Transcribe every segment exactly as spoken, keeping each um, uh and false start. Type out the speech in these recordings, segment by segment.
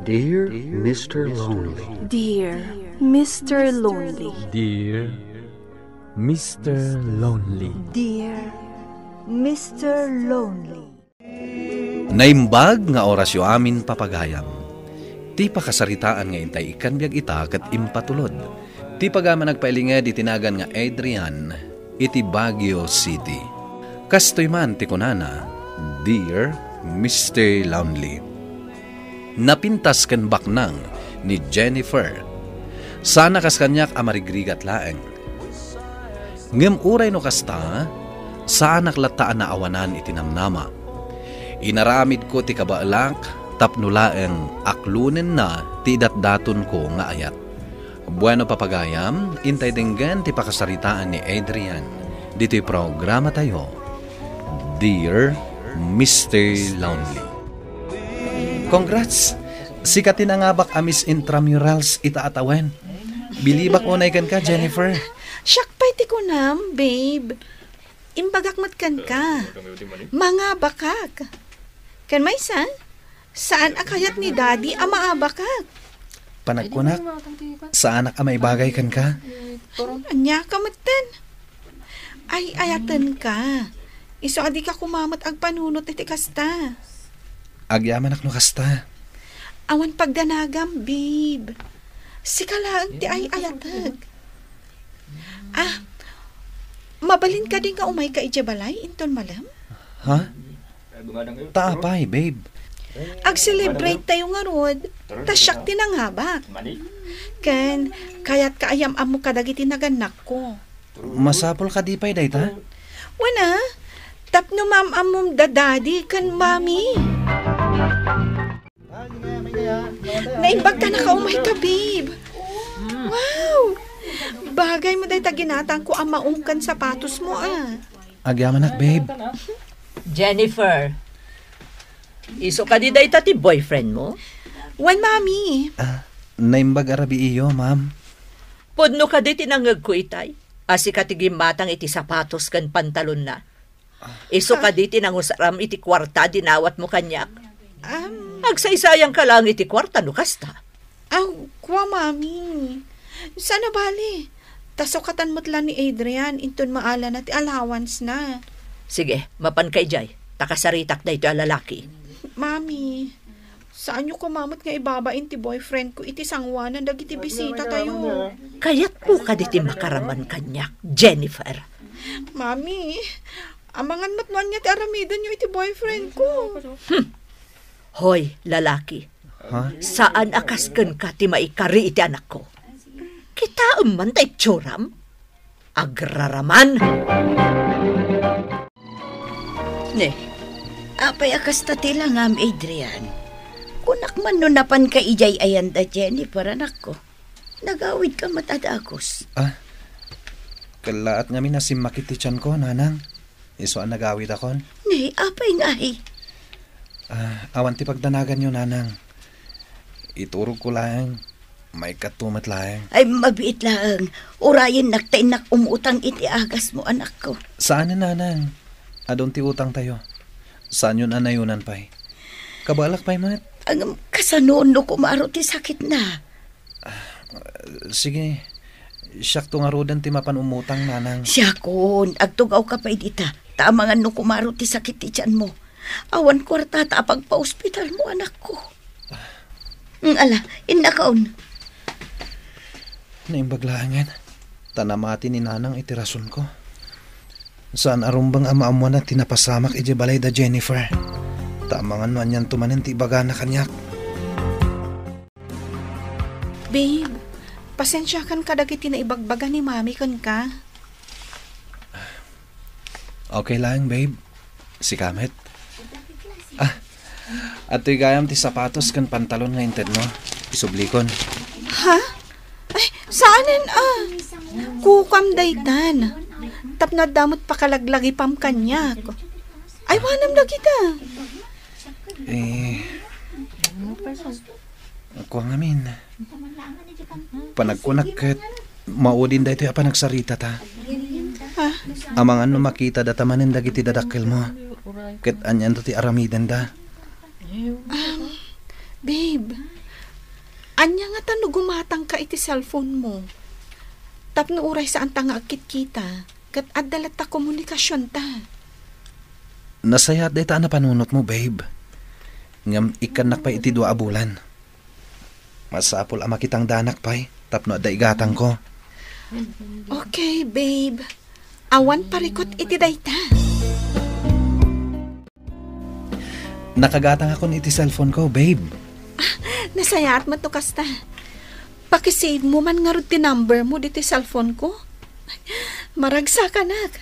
Dear Mister Lonely. Dear Mister Lonely. Dear Mister Lonely. Dear Mister Lonely. Naimbag nga orasyo amin, papagayam. Ti pakasaritaan nga intay ikkan biag ita ket impatulod. Ti pagayam a nagpailinged iti nagan nga Adrian iti Baguio City. Kastoy man ti kunana, "Dear Mister Lonely." Napintas ken baknang ni Jennifer. Saan a kas kaniak a marigrigat laeng. Ngem uray no kasta, saanak latta a naawanan iti namnama. Inaramidko ti kabaelak tapno laeng aklonenna ti idatdatonko nga ayat. Bueno, papagayam, intay denggen ti pakasaritaan ni Adrian ditoy programatayo, Dear Mister Lonely. Congrats! Sika ti nangabak a Miss Intramurals ita a tawen. Bilibak unay kenka, Jennifer. Siak pay ti kunam, babe. Imbagak met kenka. Mangabakak. Ken maysa, saan a kayat ni Daddy a maabakak. Panagkunak, saanak a maibagay kenka. Ania ka metten? Ay-ayatenka. Isu a dika koma met agpanunot iti kasta. Agyamanak no kasta. Awan pagdanagam, babe. Sika laeng ti ay-ayatek. Ah, mabalin kadi nga umayka idiay balay inton malem? Ha? Ta apay, babe? Ag-celebrate tayo ngarud. Ta siak ti nangabak. Ken, kayatka a yam-ammo kadagiti nagannakko. Masapul kadi pay dayta? Wen a, tapno maam-ammom da Daddy ken Mommy. Naimbag ta nakaumayka, babe. Wow! Bagay mo dayta ginatangko a maong ken sapatosmo, a. Agyamanak, babe. Jennifer, isu kadi dayta ti boyfriend mo? Wen, Mommy. Ah, naimbag a rabii, ma'am. Pudno kadi ti nangngegko itay a sika ti gimmatang iti sapatos ken pantalonna? Isu kadi ti nangusaram iti kuarta a dinawatmo kaniak? Am. Agsaysayanka laeng iti kuarta no kasta. Aw, kua, Mami. Saan a bale. Ta sukatan met la ni Adrian inton maalana ti allowance-na. Sige, mapanka idiay, ta kasaritak daytoy a lalaki. Mami, saanyo koma met nga ibabain ti boyfriend ko iti sangoanan dagiti bisitatayo. Kayatmo kadi ti makaraman kaniak, Jennifer? Mami, amangan met no ania ti aramidenyo iti boyfriend ko. Hmm. Hoy, lalaki. Ha? Saan a kas kenka ti maikari iti anakko. Kitaem man ta itsuram. Agraraman! Ne, apay a kasta ti langam, Adrian? Kunak man no napanka idiay ayan da Jennifer, anakko. Nagawidka met a dagus. Ah, kellaat ngamin a simmakit ti tianko, nanang. Isu a nagawidakon. Ne, apay ngay? Ah, awan ti pagdanaganyo, nanang. Iturogko laeng. Maikatto met laeng. Ay, mabiit laeng. Urayennak ta innak umutang iti agasmo, anakko. Saanen, nanang. Adun ti utangtayo. Saanyon a nayonan pay. Kabaelak pay met. Ngem kasano no kumaro ti sakitna? Ah, sige. Siakto ngaruden ti mapan umutang, nanang. Siakon, agtugawka pay dita. Ta amangan no kumaro ti sakit ti tianmo. Awan kuartata a pagpaospitalmo, anakko. Mm, ala, innakon. Naimbag laengen, ta namati ni nanang iti rasonko. Saan a rumbeng a maammoanna ti napasamak idiay balay da Jennifer. Ta amangan no anianto manen ti ibagana kaniak. Babe, pasensiakan kadagiti naibagbaga ni Mami kenka. Okay laeng, babe. Sika met. Ah, adtoy gayam ti sapatos ken pantalon nga intedmo. Isublikon. Ha? Ay, saanen a? Kukam daytan. Tapno adda met pakalaglagipam kaniak. Ay, wanam dagita. Eh, kua ngamin. Panagkunak ket maudin daytoy a panagsaritata. Ah. Amangan no makita data manen dagiti dadakkelmo. Ket anianto ti aramidenda. Um, babe, Ania ngata no gumatangka iti cellphone mo? Tapno uray saanta nga agkitkita, ket adda latta komunikasionta. Nasayaat dayta a napanunotmo, babe. Ngem ikkannak pay iti dua a bulan. Masapul a makitangdanak pay tapno adda igatangko. Okay, babe. Awan parikut iti dayta. Nakagatangakon iti cellphone ko, babe. Nasayaat met no kasta. Pakisave mo man ngarud ti number mo ditoy cellphone ko. Maragsakanak.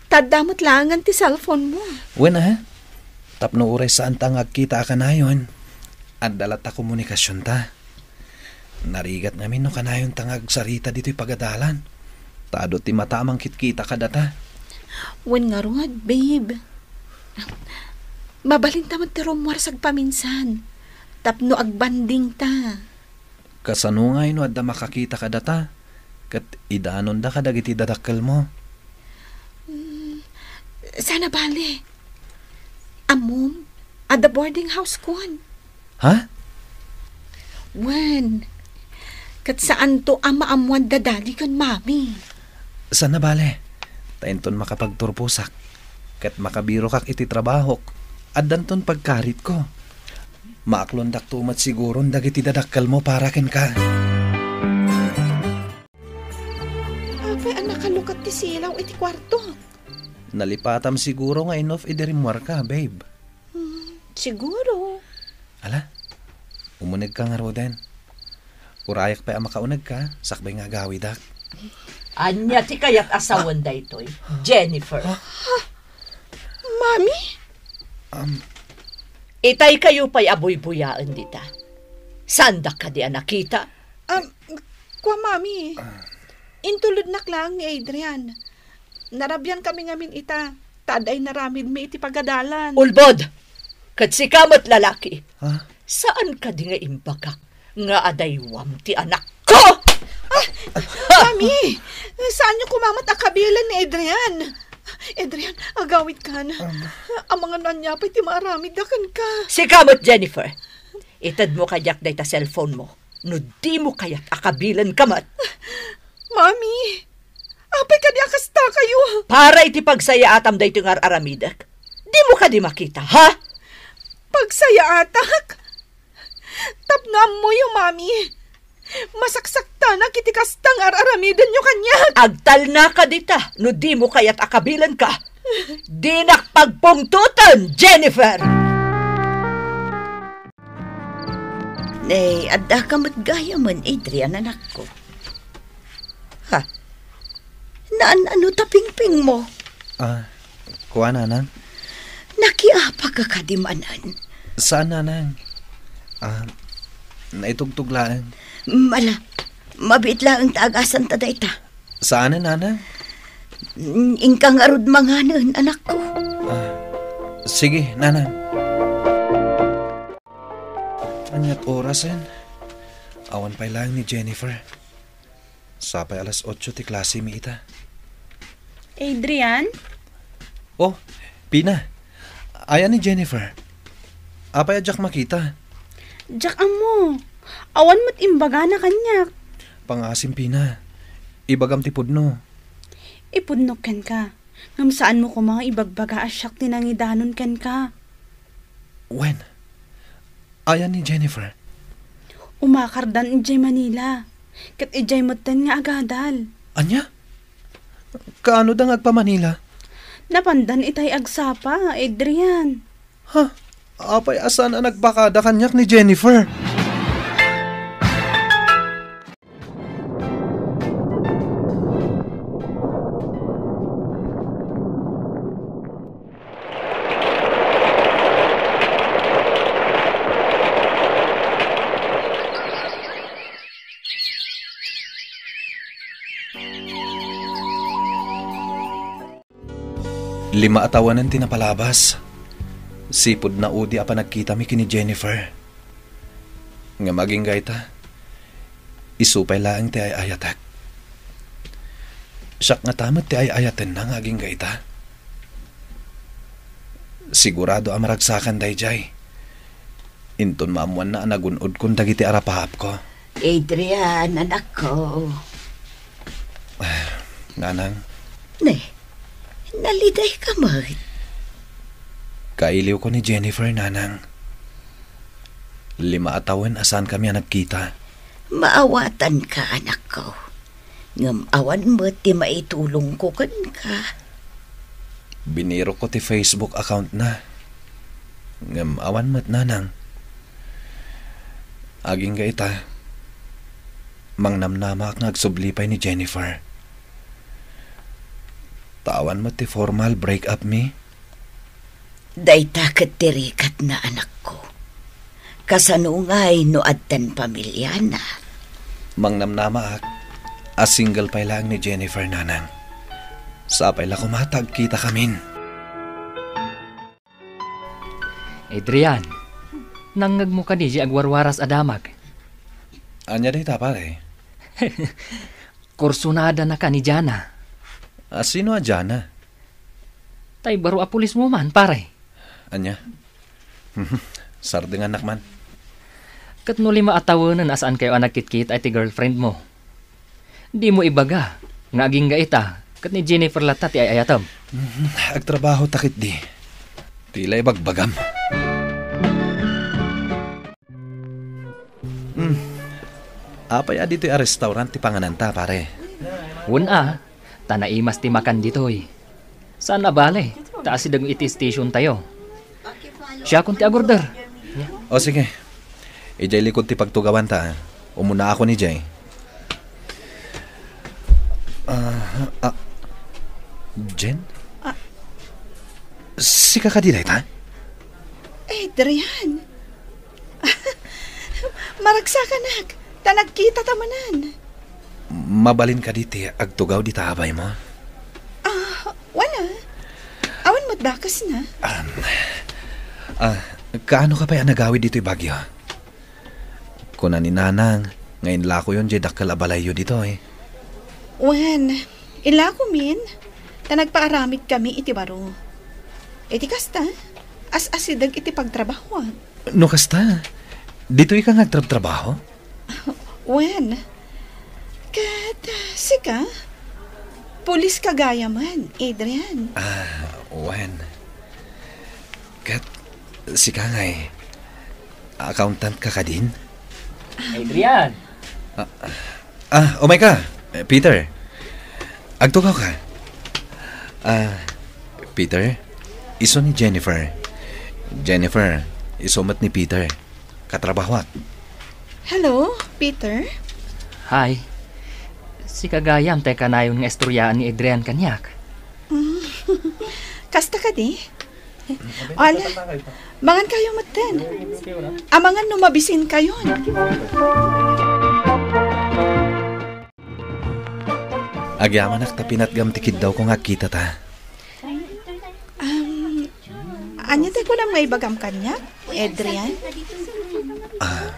Ta adda met laengen ti cellphone mo. Wen, a? Tapno uray saanta nga agkita a kanayon, adda latta komunikasionta. Narigat ngamin no kanayonta nga agsarita ditoy pagadalan. Ta adu ti mata a mangkitkita kadata. Wen ngarud, babe. Mabalinta met ti rummuar sagpaminsan. Tapno agbandingta. Kasano ngay no adda makakita kadata, ket idanonda kadagiti dadakkelmo? Mm, saan a bale. Ammom, adda boarding house-kon. Ha? Wen, ket saanto a maammoan dadali ken mami. Saan a bale. Ta inton makapagturposak, ket makabirokak iti trabahok, addanton pagkaritko. Maaklondakto met siguron dagiti dadakkelmo para kenka. Apay a nakalukat ti silaw iti kuarto? Nalipatam siguro nga inoff idi rimmuarka, babe. Hmm, siguro. Ala, umunegka ngaruden. Urayak pay a makaunegka, sakbay nga agawidak. Ania ti kayat a sawen daytoy, Jennifer? Mami? Um, Itay kayo pay a buybuyaen dita. Saandak kadi a nakita? Um, kua, Mami. Intulodnak laeng ni Adrian. Narabian kami ngamin ita, ta adda inaramidmi iti pagadalan. Ulbod! Ket sika met, lalaki. Ha? Saan kadi nga imbagak nga adaywam ti anakko? Ah, Mami, saanyo koma met a kabilen ni Adrian. Adrian, agawidkan. Um. Amangan no ania pay ti maaramidda kenka. Sika met, Jennifer. Itedmo kadiak dayta cellphone mo. No dimo kayat a kabilenka met. Mami, apay kadi a kasta kayo? Para iti pagsayaatam daytoy nga ar-aramidek. Dimo kadi makita, ha? Pagsayaatak? Tapno ammoyo, Mami. Masaksaktanak iti kasta nga ar-aramidenyo kaniak. Agtalnaka dita no dimo kayat a kabilenka. Dinak pagpungtoten, Jennifer! Nay, adda ka met gayamen, Adrian, anakko. Ha? Naan-ano ta pingpingmo? Ah, kua, nanang? Nakiapa ka kadi manen? Saan, nanang. Ah, naitugtog laeng. Mala, mabiit laeng ta agasanta dayta. Saan, nanang? Mm, inka ngarud manganen, anakko. Ah, sige, nanang. Aniat orasen? Awan pay laeng ni Jennifer. Sapay alas otso ti klase mi ita. Adrian? Oh, Pina. Ayan ni Jennifer. Apay a diak makita? Diak ammo. Awan met imbagana kaniak. Pangasim, Pina. Ibagam ti pudno. Ipudnok kenka. Ngem saanmo koma nga ibagbaga a siak ti nangidanon kenka. Wen, ayan ni Jennifer? Umakardan idiay Manila. Ket idiay metten nga agadal. Ania? Kaanoda nga agpa-Manila? Napandan itay agsapa, Adrian. Ha? Apay a saan a nagbakada kaniak ni Jennifer? Lima a tawanen ti napalabas. Sipud naudi a panagkitami ken ni Jennifer. Ngem agingga ita, isu pay laeng ti ay-ayatek. Siak ngata met ti ay-ayatenna nga agingga ita. Sigurado a maragsakan daydiay. Inton maammoanna a nagun-odkon dagiti arapaapko. Adrian, anakko. Nanang. Ne, naliday ka met? Kailiwko ni Jennifer, Nanang. Lima a tawen a saankami a nagkita. Maawatan ka, anakko. Ngem awan met ti maitulongko kenka. Binirokko ti Facebook account na. Ngem awan met, Nanang. Agingga ita, mangnamnamaak nga agsubli pay ni Jennifer. Ta awan met ti formal break-up mi. Dayta ket ti rikatna, anakko. Kasano ngay no addan pamiliana? Mangnamnamaak a single pay laeng ni Jennifer, Nanang. Sapay la koma ta agkitakamin. Adrian, nangngegmo kadi diay agwarwaras a damag? Ania dayta, pare? Kursonadanaka ni Jana. A, sino a Jana? Tay baro a policewoman, pare. Ania? Sardengannak man. Ket no lima a tawenen a saankayo a nagkitkita iti girlfriend mo, dimo ibaga nga agingga ita ket ni Jennifer latta ti ay-ayatem. Agtrabaho ta ketdi. Ti la ibagbagam. Hmm. Apay a ditoy a restaurant ti pangananta, pare? Wen a, ta naimas ti makan ditoy. Saan a bale, ta asideg iti station tayo. Siakon ti agorder. O, sige. Idiay likod ti pagtugawanta. Umunaakon idiay. Ah, ah, Jen? Ah. Sika kadi dayta? Adrian. Maragsakanak, ta nagkitata manen. Mabalin kadi ti agtugaw dita abaymo? Ah, wala. Awan met dakesna. Um, ah, kaano ka pay a nagawid ditoy Baguio? Kuna ni Nanang nga inlakoyon diay dakkel a balayyo ditoy. Wen, ilakomin, ta nagpaaramidkami iti baro. Iti kasta, as-asideg iti pagtrabahoak. No kasta, ditoyka nga agtrabtrabaho? Wen, ket, ah, sika? Pulis ka gayamen, Adrian. Ah, wen. Ket sika ngay, accountant ka kadin? Adrian! Ah, ah, umayka, eh, Peter. Agtugaw ka. Ah, Peter, isu ni Jennifer. Jennifer, isu met ni Peter. Katrabahoak. Hello, Peter. Hi. Sika gayam ti kanayon nga istoryaan ni Adrian kaniak. Mm. Kasta kadi? Ala, mangan kayo metten. Amangan no mabisin kayo. Agyamanak ta pinatgam ti kiddawko nga agkitata. Um, ania ti kunam nga ibagam kaniak, Adrian? Ah,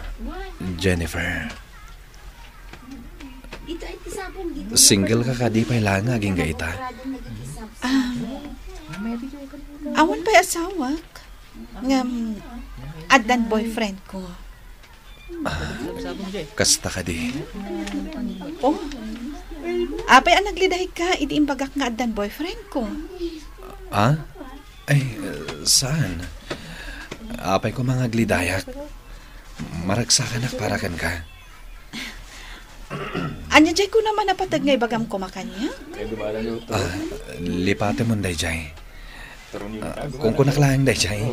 Jennifer. Single ka kadi pay laeng nga agingga ita? Um, awan pay asawak. Ngem, addan boyfriend ko. Ah, kasta kadi? Oh, apay a naglidahigka idi imbagak nga addan boyfriend ko? Ah? Ay, saan? Apay ko mangaglidayak. Maragsakanak para kenka. Ania diay kunam a napateg nga ibagam koma kaniak? Ah, lipatemon daydiay. Ah, kunkunak laeng daydiay.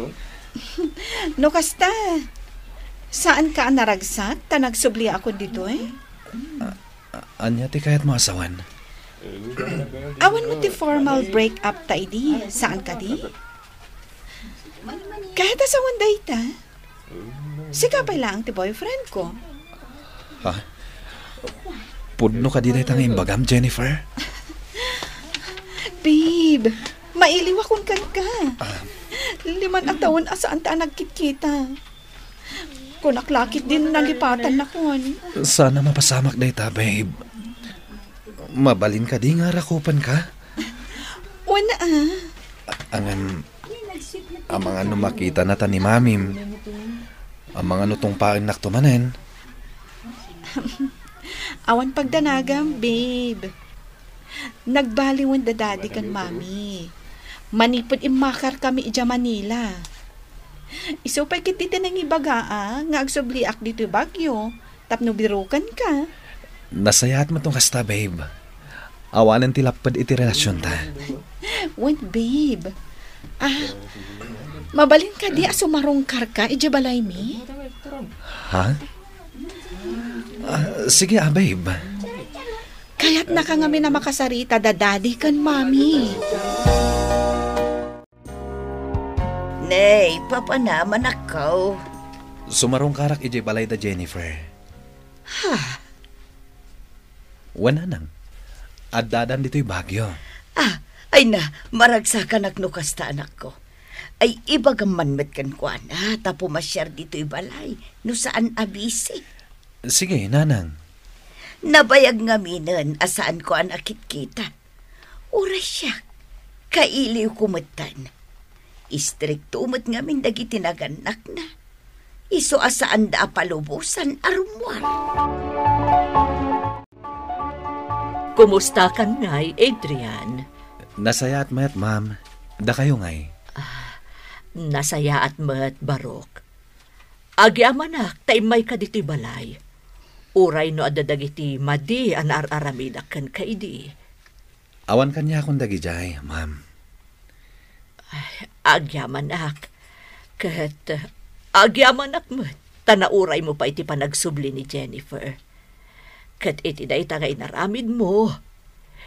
No kasta, saanka a naragsak ta nagsubliakon ditoy? Ah, ah, ania ti kayatmo a sawen? Awan met ti formal break up ta idi, saan kadi? Kayat a sawen dayta? Sika pay laeng ti boyfriend ko. Ha? Pudno kadi dayta nga imbagam, Jennifer? Babe, mailiwakon kenka. Ah. Liman a tawen a saanta a nagkitkita. Kunak la ketdin nalipatannakon. Sana mapasamak dayta, babe. Mabalin kadi nga rakupenka? Wen a. Ngem, amangan no makitana ta ni Mamim. Amangan no tungpaennakto manen. Awan pagdanagam, babe. Nagbaliwen da daddy ken mami. Manipud immakarkami idiay Manila. Isu pay ketdi ti nangibaga, a, nga agsubliak ditoy Baguio tapno birokenka. Nasayaat met no kasta, babe. Awanen ti lapped iti relasionta. Wen, babe. Ah, mabalin kadi a sumarungkarka idiay balaymi? Ha? Ah, sige, a, babe. Kayatnaka ngamin a makasarita da daddy ken mami. Nay, papanam, anakko. Sumarungkarak idiay balay da Jennifer. Ha? Wen, nanang. Addadan ditoy Baguio. Ah, ay na, maragsakanak no kasta, anakko. Ay, ibagam man met kenkuana ta pumasiar ditoy balay no saan a busy. Sige, nanang. Nabayag ngaminen a saanko a nakitkita. Uray siak, kailiwko metten. Istrikto met ngamin dagiti nagannakna. Isu a saanda a palubosan a rummuar. Kumustakan ngay, Adrian? Nasayaat met, ma'am. Dakayo ngay? Ah, nasayaat met, Barok. Agyamanak ta immayka ditoy balay. Uray no adda dagiti madi a naar-aramidak kenka idi. Awan kaniakon dagidiay, ma'am. Ay, agyamanak. Ket agyamanak met ta nauraymo pay ti panagsubli ni Jennifer. Ket iti dayta nga inaramidmo,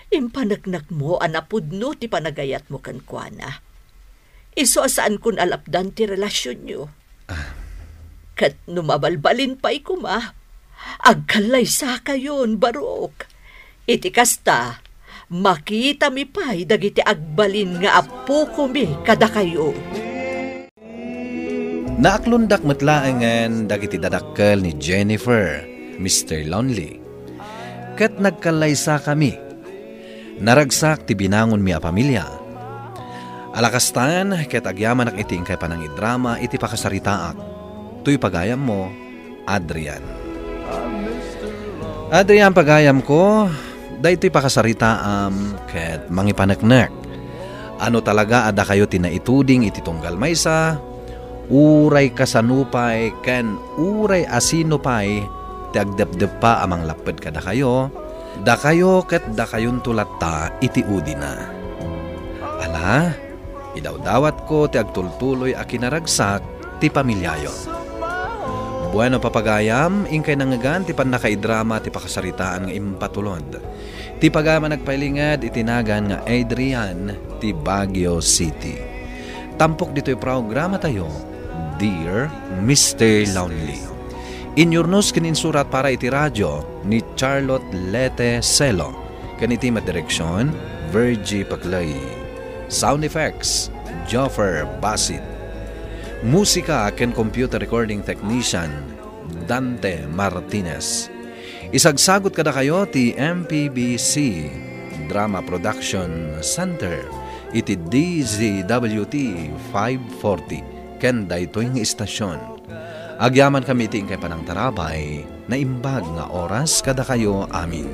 impaneknekmo a napudno ti panagayatmo kenkuana. Isu a saankon a lapdan ti relasionyo. Ah. Ket no mabalbalin pay koma, agkallaysakayon, Barok. Iti kasta, makitami pay dagiti agbalin nga appokomi kadakayo. Naaklondak met laengen dagiti dadakkel ni Jennifer, Mister Lonely. Ket nagkallaysakami. Naragsak ti binangonmi a pamilia. Ala kastan, ket agyamanak iti inkay panangidrama iti pakasaritaak. Toy pagayammo, Adrian. Adrian, pagayamko, daytoy pakasaritaam ket mangipaneknek. Ano talaga a dakayo ti naituding iti tunggal maysa, uray kasano pay ken uray asino pay ti agdepdeppa a manglapped kadakayo, dakayo ket dakayonto latta iti udina. Ala, idawdawatko ti agtultuloy a kinaragsak ti pamiliayo. Bueno, papagayam, inkay nangngegan ti pannakaidrama ti pakasaritaan nga impatulod. Ti pagayam a nagpailinged iti nagan nga Adrian ti Baguio City. Tampok ditoy programatayo, Dear Mister Lonely. Inyurnos ken insurat para iti radio ni Charlotte Lete Celo, ken iti madireksion, Virgie Paclay. Sound effects, Joffer Basit. Musika ken computer recording technician, Dante Martinez. Isagsagot kadakayo ti M P B C Drama Production Center iti D Z W T five forty ken daytoy nga istasyon. Agyamankami iti inkay panangtarabay, naimbag nga oras kadakayo amin.